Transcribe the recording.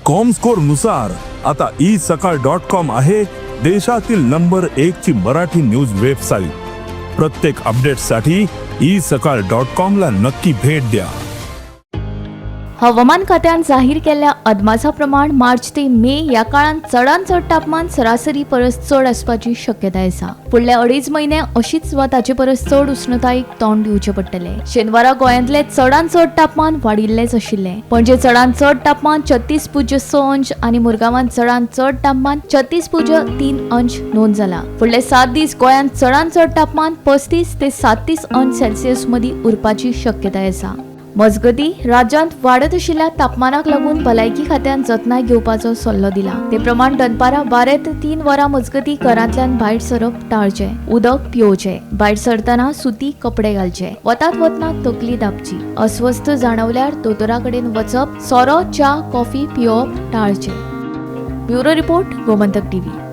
Comscore नुसार आता E सकाळ डॉट कॉम आहे देशातील नंबर एक ची मराठी न्यूज वेबसाईट. प्रत्येक अपडेटसाठी ई सकाळ डॉट कॉम ला नक्की भेट द्या. हवामान खात्यान जाहीर केल्ल्या अदमासा प्रमाण मार्च ते मे ह्या काळांत चडांत चड तापमान सरासरी परस चड आसपाची शक्यताय आसा. फुडले अडेज म्हयने अशीच वा ताचे परस चड उष्णतायेक तोंड दिवचें पडटलें. शेनवारा गोंयांतलें चडांत चड तापमान वाडिल्लेंच आशिल्लें. पणजे चडांत चड तापमान 36.6 अंश आनी मुरगांवांत चडांत चड तापमान 36.3 अंश नोंद जाला. फुडले 7 दीस गोंयांत चडांत चड तापमान 35 ते 37 अंश सेल्सियस मदीं उरपाची शक्यताय आसा. मजगती, राज्यांत वाडत आशिल्ल्या तापमानाक लागून भलायकी खात्यान जतनाय घेवपाचो सल्लो दिला. ते प्रमाण दनपारां 12 ते 3 वरां मजगती घरांतल्यान भायर सरप टाळचें, उदक पिवचें, भायर सरतना सुती कपडे घालचे, वतात वतना तकली दाबची, अस्वस्थ जाणवल्यार दोतोरा कडेन वचप, सोरो, च्या, कॉफी पिवप टाळचें. Bureau report, Gomantak TV.